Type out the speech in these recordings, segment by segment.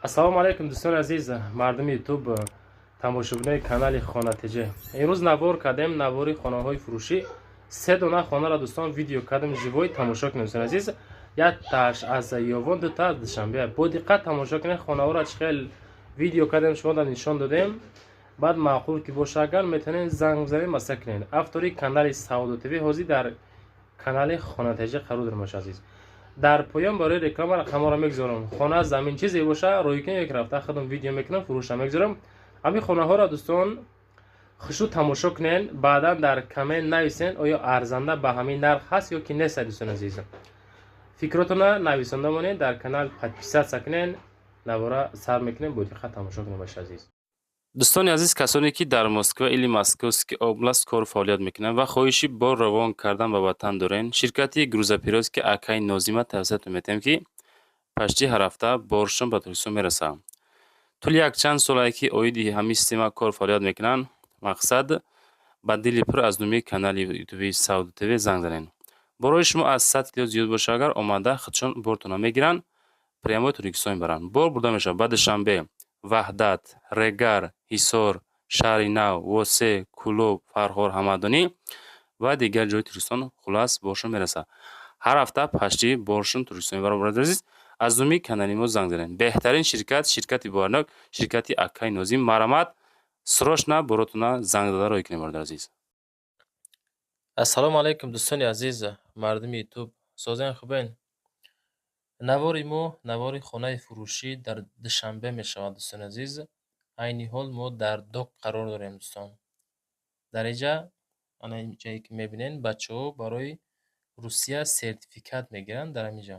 Ассалому алайкум, дӯстони азиз, мардуми Ютуб, тамошобинои канали Хона ТЖ. Имрӯз навор кардем, навори хонаҳои фурӯшӣ. Се дона хонаро, дӯстон, видео кардем, живой тамошо кунем, дӯстони азиз. Якташ аз Ёвон, дута аз Душанбе. Бо диққат тамошо кунед хонаҳоро, чӣ хел видео кардем, шумо нишон додем. Баъд маъқул ки боша, агар метавонед занг бизанед, масъала кунед. Автори канали Савдо ТВ ҳозир дар канали Хона ТЖ қарор дорем, азиз. Дар поён барои реклама рақамҳоро мегузорам. Хона, замин, чизе боша, рӯй кунед, як рафта худам видео мекунам, фурӯша мегузорам. Ҳамин хонаҳоро, дӯстон, хушрӯ тамошо кунед, баъдан дар коммент нависен, оё арзанда ба ҳамин нарх ҳаст ё ки нест, дӯстони азиз. Фикротона нависонда монед, дар канал подписаться кунед, навора сар мекунем, бо диққат тамошо кунед, боши азиз. Дӯстони азиз, касоне ки дар Москва или Московский область кору фаъолият мекунанд ва хоҳиши бор равон кардан ба ватан дорен, ширкати грузоперевозки акаи Нозима тавсиятон метиҳем, ки почти ҳар ҳафта боршон ба Тоҷикистон мерасад. Тӯли якчанд солае ки оиди ҳамин система кор фаъолият мекунанд, мақсад ба дили пур аз номи канали ютуби Савдо ТВ занг занед. Борои шумо аз 100 кило зиёд боша, агар омада худшон бортона мегиранд, прямой Тоҷикистон мебаранд. Бор бурда мешавад ба Душанбе, Ваҳдат, Регар, Ҳисор, Шаҳри Нав, Восе, Кӯлоб, Фархор, Ҳамадонӣ ва дигар ҷойи Тоҷикистон, хуллас боршон мерасад. Ҳар ҳафта почти боршон Тоҷикистон мебаранд, бародари азиз. Аз номи канали мо занг занед. Беҳтарин ширкат, ширкати боварнок, ширкати акаи Нозим. Марҳамат, срочно боротона занг зада роҳӣ кунед, бародари азиз. Ассалому алайкум, дӯстони азиз, мардуми Ютуб, созен, хубен? Навори мо навори хонаи фурӯшӣ дар Душанбе мешавад, дӯстони азиз. Айни ҳол мо дар док қарор дорем, дӯстон. Дар инҷа, ана ин ҷое ки мебинед, бачаҳо барои Русия сертификат мегиранд дар ҳамин ҷо.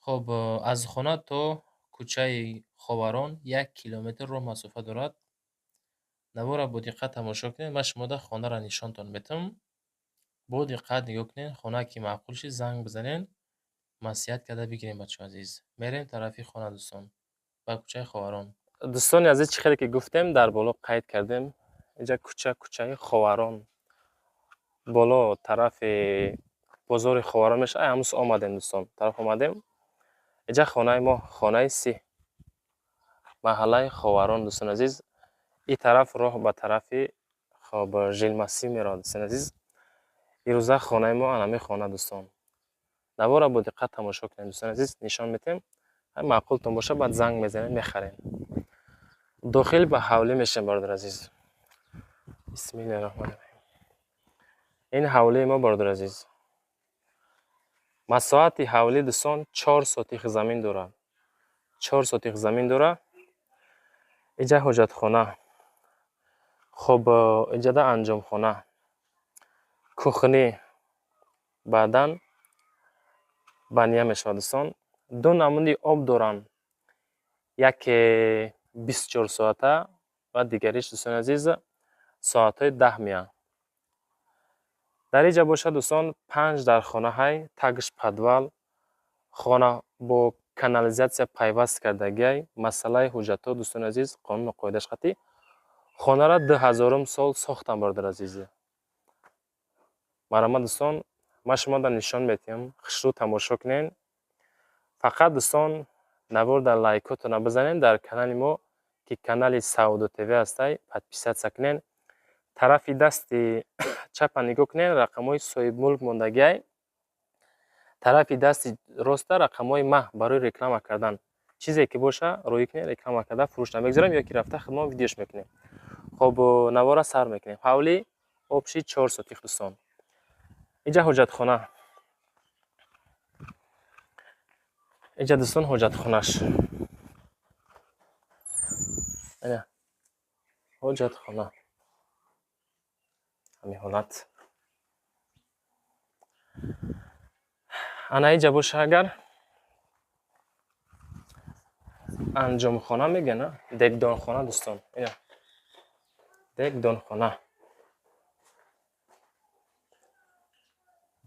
Хоб, аз хона то кӯчаи Ховарон 1 километр роҳ масофа дорад. Наворро бо диққат тамошо кунед, ман шумода хонаро нишонтон метавам. Бо диққат нигоҳ кунед, хона ки маъқул шид, занг бизанед, маслиҳат карда бигирем, бачаҳои азиз. Мерем тарафи хона, дӯстон, ба кӯчаи Ховарон. Дӯстони азиз, чӣ хеле ки гуфтем, дар боло қайд кардем, инҷа кӯча кӯчаи Ховарон. Боло тарафи бозори Ховарон мешавад. Ай ҳамус омадем, дӯстон, тараф омадем. Инҷа хонаи мо, хонаи 30. Маҳаллаи Ховарон, дӯстони азиз. Ин тараф роҳ ба тарафи, хоб, Жилмассив меравад, дӯстони азиз. Ирӯза хонаи мо ана хона, дӯстон. Наворро бо диққат тамошо кунед, дӯстони азиз, нишон метиҳем. Маъқултон боша, баъд занг мезанед, мехаред. Дохил ба ҳавлӣ мешавем, бародари азиз. Бисмиллаҳи раҳмони раҳим. Ин ҳавлии мо, бародари азиз. Масоҳати ҳавлӣ, дӯстон, 4 сотих замин дорад. 4 сотих замин дорад. Инҷа ҳоҷатхона. Хоб, инҷада анҷомхона. Кухня. Баъдан баня мешавад, дӯстон. Ду намуди об доранд. Яке 24 соата ва дигариш, дӯстони азиз, соатҳои 10 меяд. Дар инҷа бошад, дӯстон, панҷ дархона ҳай, тагш подвал, хона бо канализация пайваст кардагиай. Масъалаи ҳуҷҷатҳо, дӯстони азиз, қонуну қоидааш қатъӣ. Хонаро 2000-ум сол сохтам, бародари азиз. Марҳамат, дӯстон, ман шуморо нишон метиҳам, хушрӯ тамошо кунед. Фақат, дӯстон, навор дар лайкотона бизанед, дар канали мо, ки канали Савдо ТВ ҳастай, подписаться кунед. Тарафи дасти чапа нигоҳ кунед, рақамҳои соҳибмулк мондагиай. Тарафи дасти роста рақамҳои ма барои реклама кардан. Чизе ки боша, рӯй кунед, реклама карда фурӯш намегузорем ё ки рафта худмон видеош мекунем. Хоб, навора сар мекунем. Ҳавлӣ общий 4 сотих, дӯстон. Инҷа ҳоҷатхона. Инҷа, дӯстон, ҳоҷатхонаш. Ина ҳоҷатхона. Ҳамин ҳолат. Ана инҷа боша, агар анҷомхона мегӯянд, дегдонхона, дӯстон. Ина дегдонхона.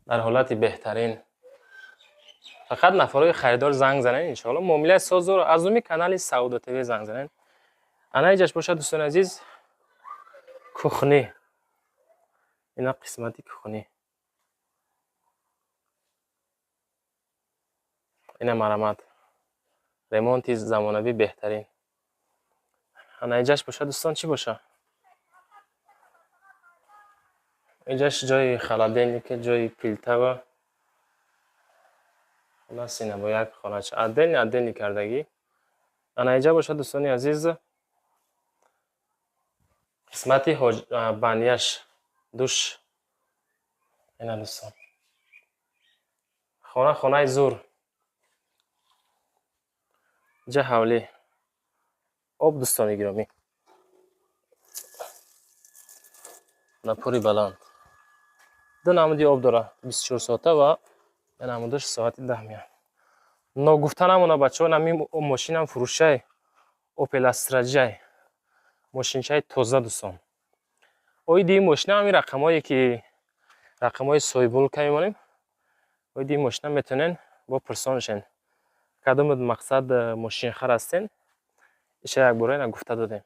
Дар ҳолати беҳтарин. Фақат нафарҳои харидор занг занед, иншоалло муомилаи соз дорад. Аз номи канали Савдо ТВ занг занед. Ана инҷаш бошад, дӯстони азиз, кухня. Ина қисмати кухня. Ина, марҳамат. Ремонти замонавӣ беҳтарин. Ана иҷаш боша, дӯстон, чӣ боша? Иҷаш ҷои холодильник, ҷои плитава. Хулас, ина бо як хонача отдельно отдельно кардагӣ. Ана иҷа боша, дӯстони азиз, қисмати баняш, душ. Ина, дӯстон, хона, хонаи зур. Иҷа ҳавлӣ, об, дӯстони гиромӣ, напори баланд. Ду намуди об дора: 24 соата ва я намудаш соати 10 меяд. Ногуфта намона, бачаҳо, нами мошинам фурӯшай, Опел Астраҷай, мошинчаи тоза, дӯстон. Оиди ин мошина ҳамин рақамҳое ки рақамҳои соҳибмулка мемонем. Оиди ин мошина метавонен бо пурсон шен. Кадомуд мақсад мошинхар ҳастен, иша якбора ина гуфта додем.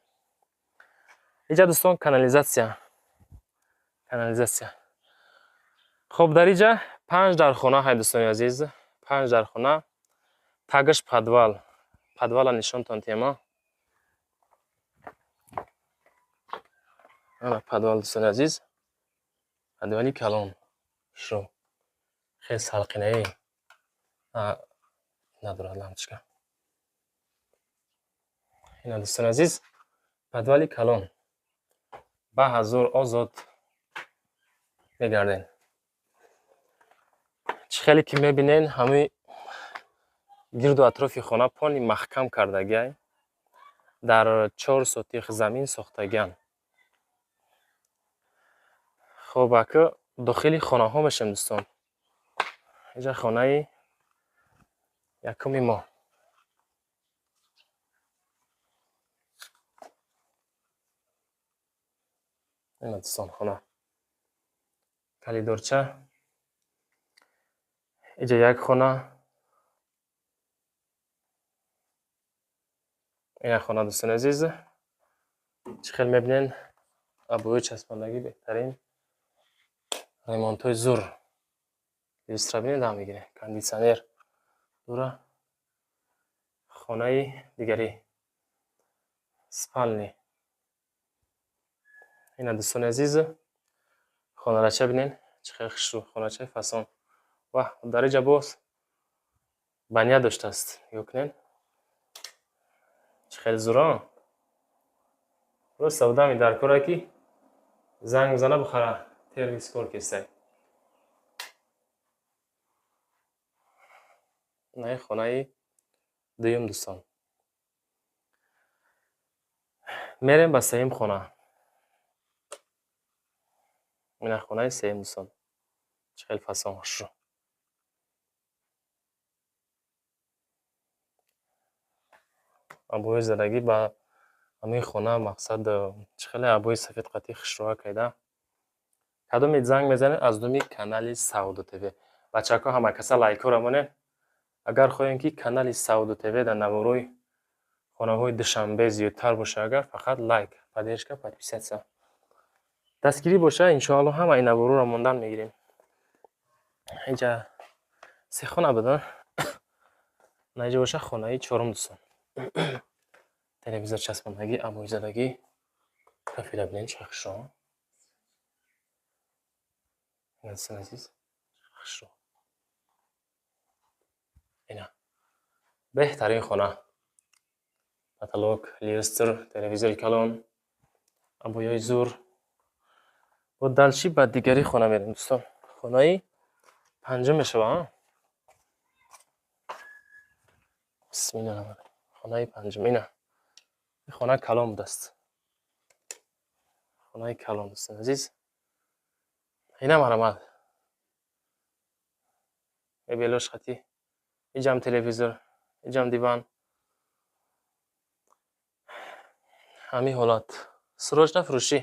Иҷа, дӯстон, канализация, канализация. Хоб, дар иҷа панҷ дархона ҳай, дӯстони азиз, панҷ дархона. Тагаш подвал, подвала нишонтон тема. Ана подвал, дӯстони азиз, подвали калон, шо хеле салқинаи надорад, лампочка. Ина, дӯстони азиз, подвали калон, ба ҳазур озод мегарден. Чӣ хеле ки мебинен, ҳамаи гирду атрофи хона пони маҳкам кардагиай, дар 4 сотих замин сохтагианд. Хоб, ака, дохили хонаҳо мешавем, дӯстон. Инҷа хонаи якуми мо. Ина, дӯстон, хона, калидорча. Иҷа як хона. Ина хона, дӯстони азиз, чӣ хел мебинен, обои часпондагӣ, беҳтарин, ремонтҳои зур. Люстра бинед, дам мегирем, кондитсионер дура. Хонаи дигарӣ, спальни. Ина, дӯстони азиз, хонарача бинен, чӣ хел хушрӯ, хоначаи фасон. Ва дар иҷа боз баня доштааст. Нигоҳ кунед, чӣ хел зуро. Просто одами дар кора ки занг бизана, бихара, сервис кор кестай. Инаи хонаи дуюм, дӯстон. Мерем ба сеюм хона. Ина хонаи сеюм, дӯстон, чӣ хел фасон, хушрӯ. Обои задагӣ ба ҳамин хона, мақсад, чӣ хеле обои сафед қатӣ хушрӯа кайда. Кадомед занг мезанед аз номи канали Савдо ТВ. Бачаҳако, ҳама каса лайкҳоро монед. Агар хоҳем, ки канали Савдо ТВ дар наворои хонаҳои Душанбе зиёдтар боша, агар фақат лайк, поддержка, подписаться, дастгирӣ боша, иншоалло, ҳамаи наворҳоро мондан мегирем. Инҷа се хона буда, на инҷа боша хонаи чорум, дӯстон. Телевизор часпондагӣ, обоизадагӣ, кафела бинед, чӣ хушрӯ. Дӯстони азиз, хушрӯ. Ина беҳтарин хона: потолок, люстр, телевизори калон, обоёи зур. Бо дальше ба дигари хона мерем, дӯстон. Хонаи панҷум мешава. Бисмилла, хонаи панҷум. Ина хона калон будааст, хонаи калон, дӯстони азиз. Ина марамад, мебелош қатӣ. Иҷам телевизор, иҷам диван. Ҳамин ҳолат, срочно фурӯшӣ.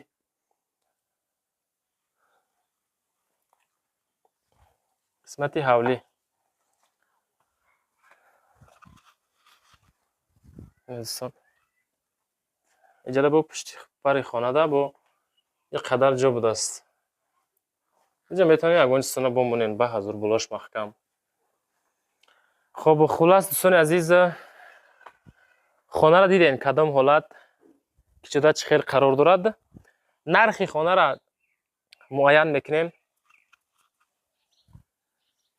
Қисмати ҳавлӣ, дӯстон. Иҷада бо пушти пари хонада бо ин қадар ҷо будааст. Инҷа метавонед ягон чизтона бомонед, ба ҳазур, болош маҳкам. Хоб, хулас, дӯстони азиз. Хонаро дидем, кадом ҳолат, кичода чӣ хел қарор дорад. Нархи хонаро муайян мекунем: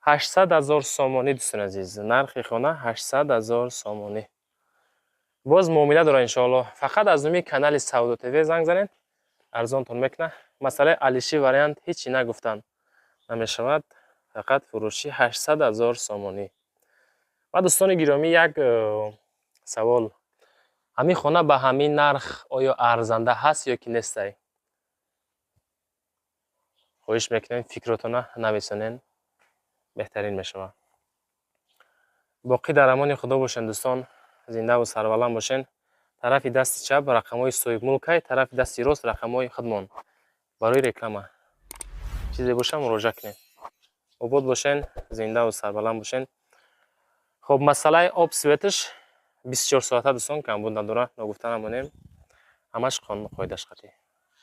800 000 сомонӣ. Дӯстони азиз, нархи хона 800 000 сомонӣ, боз муомила дора, иншоалло. Фақат аз номи канали Савдо ТВ занг занед, арзонтон мекунад. Масъалаи алиши вариант ҳечи нагуфтан намешавад, фақат фурӯшӣ 800 000 сомонӣ. Ва, дӯстони гиромӣ, як савол: ҳамин хона ба ҳамин нарх оё арзанда ҳаст ё ки нестай? Хоҳиш мекунем, фикротона нависонен, беҳтарин мешавад. Боқӣ дар амони Худо бошен, дӯстон, зиндаву сарбаланд бошен. Тарафи дасти чап рақамҳои соҳибмулкай, тарафи дасти рост рақамҳои худмон барои реклама. Чизе боша, муроҷиат кунед. Обод бошен, зиндаву сарбаланд бошен. Хоб, масъалаи об, светаш 24 соата, дӯстон, камбуд надорад, ногуфта намонем, ҳамаш қонуну қоидаш қатъӣ.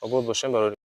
Обод бошем барои.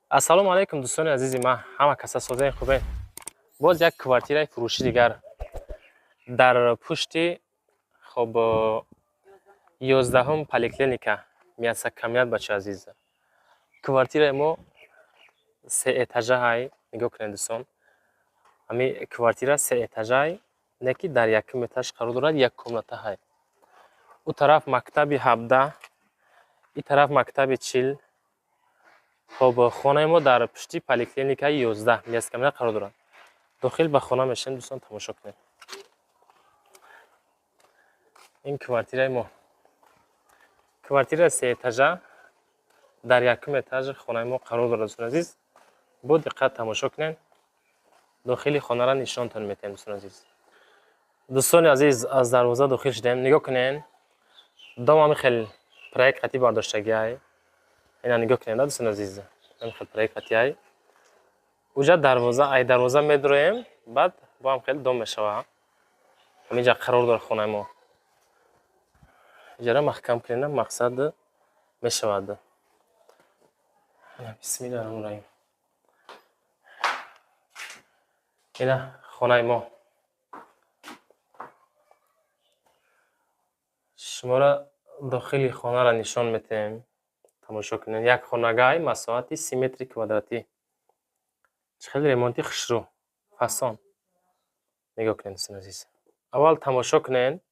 Ассалому алайкум, дӯстони азизи ман, ҳама каса созаи хубе. Боз як квартираи фурӯшӣ дигар дар пушти, хоб, 11-ум поликлиника, мясокомбинат. Бача азиз, квартираи мо се этажаҳай. Нигоҳ кунед, дӯстон, ҳами квартира се этажаи, не ки дар якум этаж қарор дорад, як комнатаҳай. Ӯ тараф мактаби 17, ин тараф мактаби 40. Хоб, хонаи мо дар пушти поликлиникаи 11, мясокомбинат қарор дорад. Дохил ба хона мешавем, дӯстон, тамошо кунед. Ин квартираи мо, квартира сеэтажа, дар якум этажи хонаи мо қарор дорад. Дӯстони азиз, бо диққат тамошо кунед, дохили хонаро нишонтон метаҳем. Дӯстони азиз, дӯстони азиз, аз дарвоза дохил шудем. Нигоҳ кунед, дом ҳами хел проект қатӣ бардоштагиай. Ина нигоҳ кунед, дӯстони азиз, ҳами хел проект қатиай. Уҷа дарвоза, ай дарвоза медроем, баъд бо ҳам хел дом мешава. Ҳаминҷа қарор дорад хонаи мо. Иҷара маҳкам кунед, мақсад мешавад. Бисмилла раҳмон раҳим. Ина хонаи мо. Шуморо дохили хонаро нишон метиҳем. Тамошо кунед. Як хонагай масоҳати 30 метри квадратӣ. Чӣ хеле ремонти хушрӯ, фасон. Нигоҳ кунед, дӯстони азиз. Аввал тамошо кунед,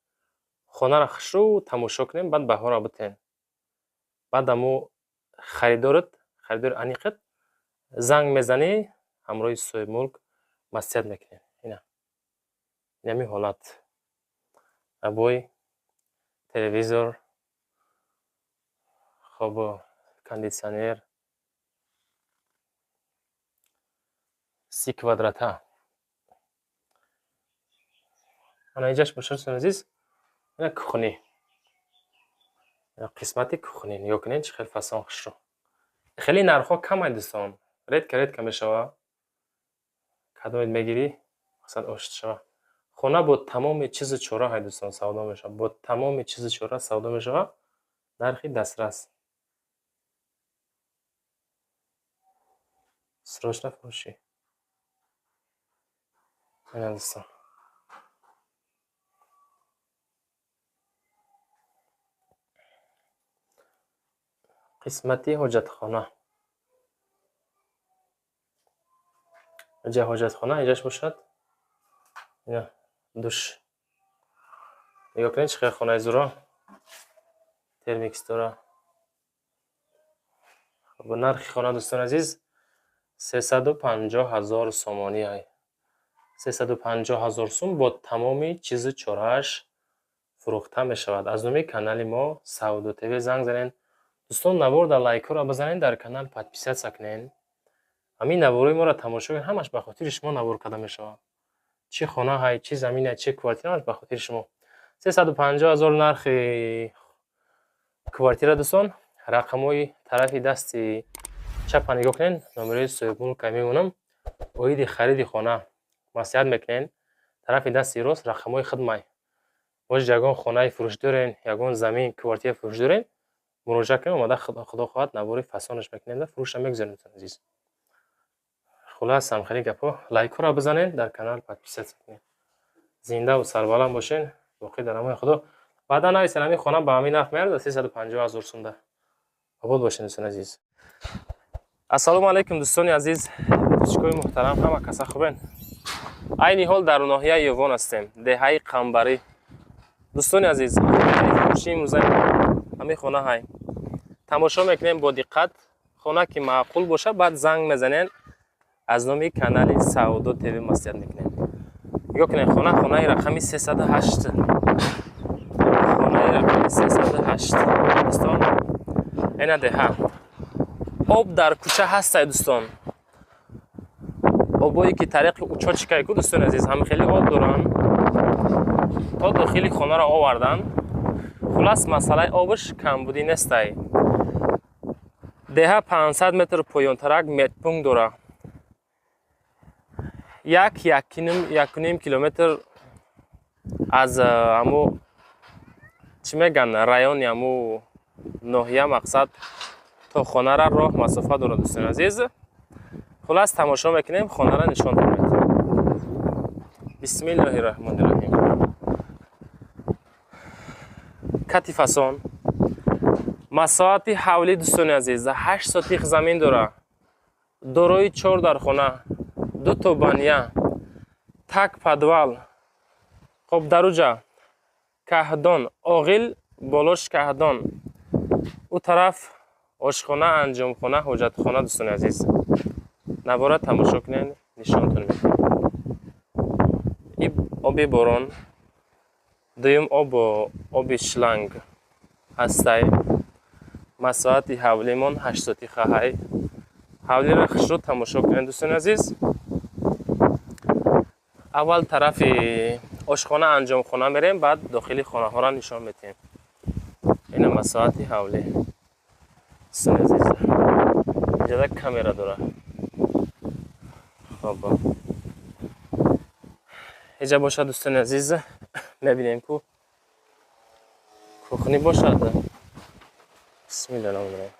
хонаро хушрӯ тамошо кунед, баъд баҳоро битен. Баъд аму харидорат, харидори аниқат занг мезанӣ, ҳамроҳи соҳибмулк маслиҳат мекунед. Ина. Инами ҳолат. Обой, телевизор, хоб, кондитсионер, 30 квадрата. Ана инҷаш бошад, дӯстони азиз, ина кухни. Ина қисмати кухни. Нигоҳ кунед, чӣ хел фасон хушрӯ. Хеле нархҳо камай, дӯстон. Редко редко мешава. Кадомед мегирӣ, мақсад ошт шава. Хона бо тамоми чизу чора ҳай, дӯстон, савдо мешава. Бо тамоми чизу чора савдо мешава. Нархи дастрас. Срочно фурӯшӣ. Ина, дӯстон. Қисмати ҳоҷатхона. Инҷа ҳоҷатхона, инҷаш бошад. Ина душ. Нигоҳ кунед, чӣ хел хонаи зуро. Термикс дора. Хоб, нархи хона, дӯстони азиз, 350 ҳазор сомонӣ ай. 350 ҳазор сум бо тамоми чизу чорааш фурӯхта мешавад. Аз номи канали мо Савдо ТВ занг занед. Дӯстон, навор дар лайкҳоро бизанед, дар канал подписаться кунед. Ҳамин наворои моро тамошо кунед, ҳамаш ба хотири шумо навор карда мешавад. Чӣ хона ҳай, чӣ замин ҳай, чӣ квартира, ҳамаш ба хотири шумо. 350 ҳазор нархи квартира, дӯстон. Рақамҳои тарафи дасти чапа нигоҳ кунед, номерои соҳибмулка мемонам. Оиди хариди хона маслиҳат мекунед. Тарафи дасти рост рақамҳои хидмай. Бош ягон хонаи фурӯш дорен, ягон замин, квартира фурӯш дорен, муроҷиат кунед, омада худо хоҳад навори фасонаш мекунем ва фурӯшро мегузорем, дӯстони азиз. Хулас, ҳам хеле гапҳо. Лайкҳоро бизанед, дар канал подписаться кунед. Зиндаву сарбаланд бошен, боқӣ дар амони Худо. Баъдан нависен, ҳамин хона ба ҳамин нарх меарзад 350 ҳазор сумда. Обод бошен, дӯстони азиз. Ассалому алайкум, дӯстони азиз, подписчикои муҳтарам, ҳама каса хубен? Айни ҳол дар ноҳияи Ёвон ҳастем, деҳаи Қамбарӣ. Дӯстони азиз, фурӯши имрӯзаи мо ҳамин хона ҳай. Тамошо мекунем бо диққат. Хона ки маъқул бошад, баъд занг мезанен, аз номи канали Савдо ТВ маслиҳат мекунем. Нигоҳ кунед, хона хонаи рақами 308. Хонаи рақами 308. Дӯстон, ина деҳа. Об дар кӯча ҳастай, дӯстон. Обое ки тариқи учочкае ку, дӯстони азиз, ҳам хеле об доранд. То дохили хонаро овардан. Хулас, масъалаи обш камбудӣ нестай. Деҳа 500 метр поёнтарак медпункт дора. Як 1,5 километр аз ҳаму чӣ мегӯянд, райони ҳаму ноҳия, мақсад то хонара роҳ масофа дорад, дӯстони азиз. Хулас, тамошо мекунем, хонара нишон медиҳем. Бисмиллоҳи раҳмони раҳим. Кати фасон. Масоҳати ҳавлӣ, дӯстони азиз, 8 сотих замин дора. Дорои 4 дархона, 2 то баня, так подвал. Хоб, даруҷа каҳдон, оғил, болош каҳдон. Ӯ тараф ошхона, анҷомхона, ҳоҷатхона, дӯстони азиз. Навора тамошо кунед, нишонтон медиҳем. Иб оби борон, дуюм об оби шланг ҳастай. Масоҳати ҳавлимон 8 сотиха ҳай. Ҳавлиро хушрӯ тамошо кунед, дӯстони азиз. Аввал тарафи ошхона, анҷомхона мерем, баъд дохили хонаҳоро нишон медиҳем. Ина масоҳати ҳавлӣ, дӯстони азиз. Инҷода камера дора. Хоб, инҷа бошад, дӯстони азиз, мебинем ку кухни бошад. Бисмилла раҳмони раҳим.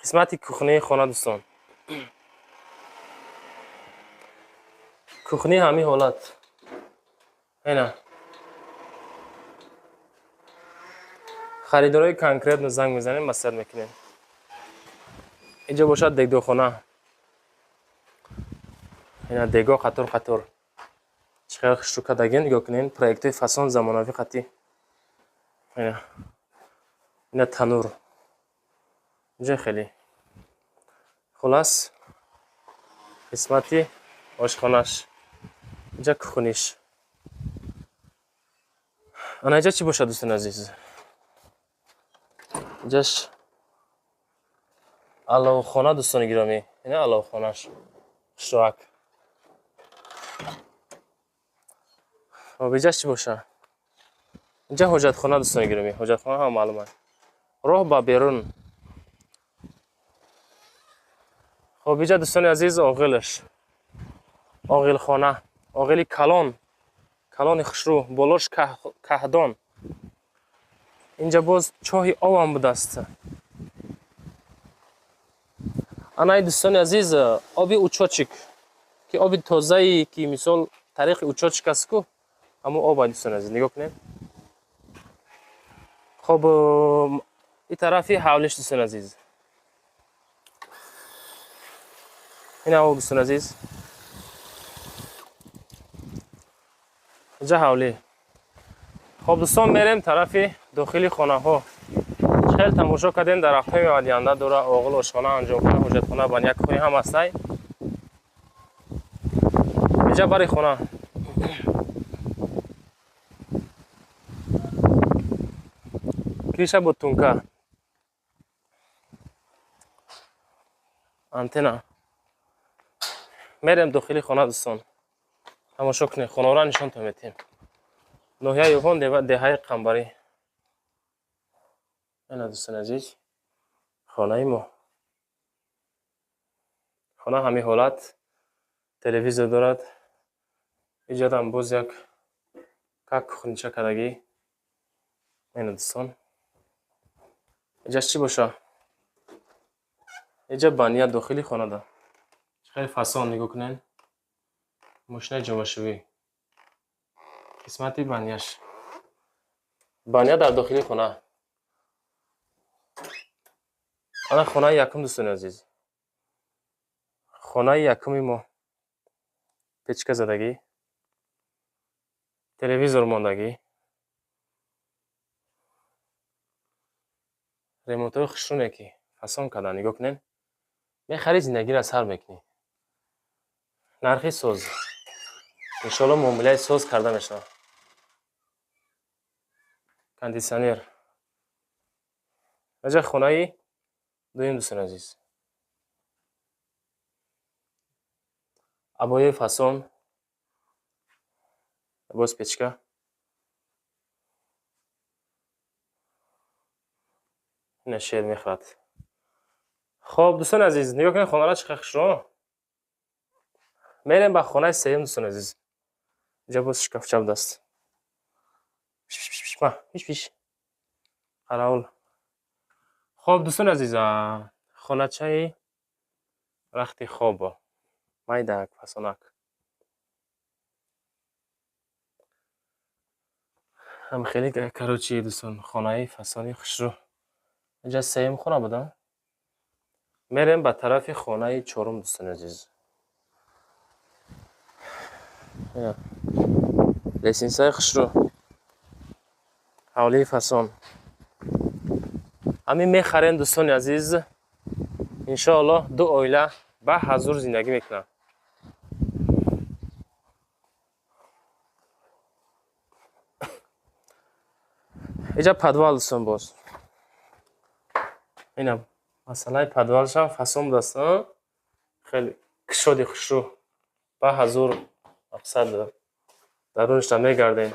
Қисмати кухнии хона, дӯстон. Кухни ҳамин ҳолат. Ина. Харидорои конкретно занг мезанем, маслиҳат мекунем. Инҷо бошад дегдохона. Ина дего қатор қатор. Чӣ қадар хушрӯ кардагиен, нигоҳ кунед, проектҳои фасон замонавӣ қатӣ. Ина. Ина танур. Инҷо хеле. Хулас қисмати ошхонаш. Инҷа кухниш. Ана инҷа чӣ бошад, дӯстони азиз? Инҷаш аловхона, дӯстони гиромӣ. Ина аловхонаш. Хушроак. Хоб, инҷаш чӣ боша? Инҷа ҳоҷатхона, дӯстони гиромӣ. Ҳоҷатхона ҳам маълум аст. Роҳ ба берун. Хоб, инҷа, дӯстони азиз, оғилаш. Оғилхона. Оғили калон. Калони хушрӯ. Болош каҳдон. Инҷа боз чоҳи обам будааст. Ана ай, дӯстони азиз, оби учочик, ки оби тозае, ки мисол тариқи учочик аст ку, ҳамун об ай, дӯстони азиз, нигоҳ кунед. Хоб, и тарафи ҳавлиш, дӯстони азиз. Ин ҳаво, дӯстони азиз. Инҷа ҳавлӣ. Хоб, дӯстон, мерем тарафи дохили хонаҳо. Хеле тамошо кардем, дарахтҳои мевадиҳанда дора, оғил, ошхона, анҷомхона, ҳоҷатхона, баня, кухни ҳам ҳастай. Инҷа бари хона. Криша бо тунка. Антенна. Мерем дохили хона, дӯстон. Тамошо кунед, хонаро нишонтон метиҳем. Ноҳияи Ювон, деҳаи Қамбарӣ. Ина, дӯстони азиз, хонаи мо. Хона ҳамин ҳолат, телевизор дорад. Иҷодам боз як как кухнича кардагӣ. Ина, дӯстон. Инҷаш чӣ боша? Инҷа баня дохили хонада. Хеле фасон, нигоҳ кунед. Мошинаи ҷомашӯӣ. Қисмати баняш. Баня дар дохили хона. Ана хонаи якум, дӯстони азиз. Хонаи якуми мо. Печка задагӣ. Телевизор мондагӣ. Ремонтҳои хушрӯне ки фасон кардан, нигоҳ кунед. Мехарӣ, зиндагиро сар мекунӣ. Нархи соз. Иншоалло муомилаи соз карда мешавад. Кондитсионер. Инҷа хонаи дуюм, дӯстони азиз. Обои фасон. Боз печка. Ина шер мехӯрад. Хоб, дӯстони азиз, нигоҳ кунед хонаро чӣ қадр хушрӯ. Мерем ба хонаи сеюм, дӯстони азиз. Инҷа боз шкафча будааст. Пиш пиш. Қараул. Хоб, дӯстони азиз, хоначаи рахти хоб. Майдак, фасонак. Ҳам хеле, короче, дӯстон, хонаи фасони хушрӯ. Инҷа сеюм хона буда. Мерем ба тарафи хонаи чорум, дӯстони азиз. Лестницаи хушрӯ. Ҳавлии фасон. Ҳамин мехарем, дӯстони азиз. Иншоаллоҳ ду оила ба ҳазур зиндагӣ мекунанд. Инҷа подвал, дӯстон, боз. Ина масъалаи подвалшам фасон будааст. Хеле кушоди хушрӯ. Ба ҳазур мақсад дарунашда мегардем.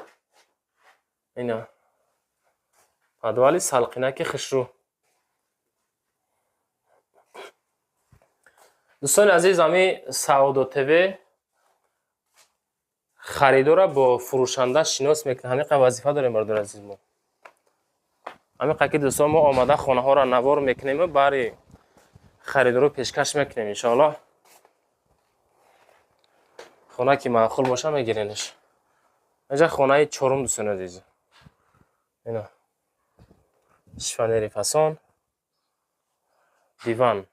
Ина подвали салқинаки хушрӯ. Дӯстони азиз, ҳамин Саодо ТВ харидора бо фурӯшанда шинос мекунад. Ҳамин қадр вазифа дорем, бародари азиз мо. Ҳамин қадр ки, дӯстон, мо омада хонаҳоро навор мекунем ва бари харидоро пешкаш мекунем, иншоаллоҳ. Хона ки маъқул боша, мегиренш. Инҷа хонаи чорум, дӯстони азиз. Ина шифоньери фасон, диван,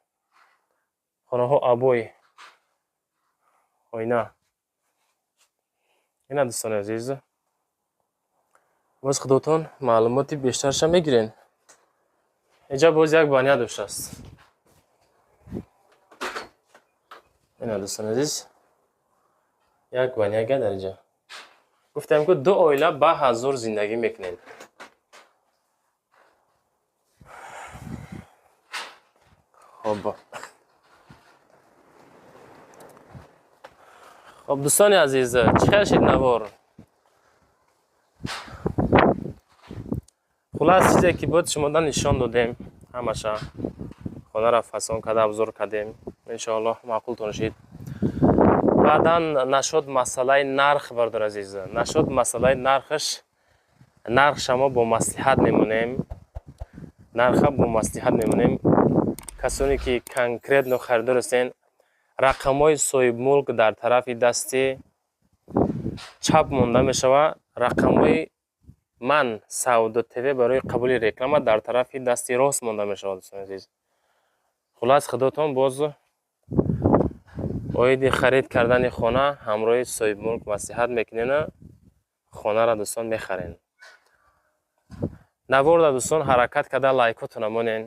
хонаҳо обои, оина. Ина, дӯстони азиз, боз худотон маълумоти бештарша мегирен. Инҷа боз як баня доштааст. Ина, дӯстони азиз, як баняга дар инҷа. Гуфтем, ки ду оила ба ҳазур зиндагӣ мекунед. Хоб, хоб, дӯстони азиз, чӣ хел шид навор? Хулас, чизе ки буд, шумода нишон додем ҳамаша. Хонаро фасон карда, обзор кардем. Иншоаллоҳ, маъқултон шид. Баъдан нашуд масъалаи нарх, бардор азиз, нашуд масъалаи нархаш. Нархша мо бо маслиҳат мемонем, нарха бо маслиҳат мемонем. Касоне ки конкретно харидор ҳастен, рақамҳои соҳибмулк дар тарафи дасти чап монда мешавад, рақамҳои ман, Савдо ТВ, барои қабули реклама дар тарафи дасти рост монда мешавад, дӯстони азиз. Хулас, худотон боз оиди харид кардани хона ҳамроҳи соҳибмулк маслиҳат мекунена, хонаро, дӯстон, мехарен. Наворда, дӯстон, ҳаракат карда лайкотона монен,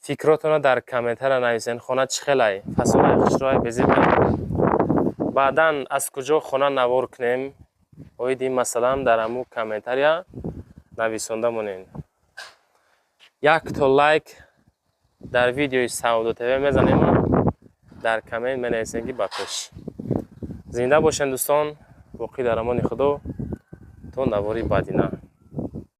фикротона дар комментария нависен. Хона чӣ хелай, фасонай, хушрӯай, безебай? Баъдан аз куҷо хона навор кунем, оиди ин масъалаам дар ҳамун комментария нависонда монен. Якто лайк дар видеои Савдо ТВ мезанем, дар коммент менависем, ки ба пеш. Зинда бошен, дӯстон, боқӣ дар амони Худо, то навори баъдина.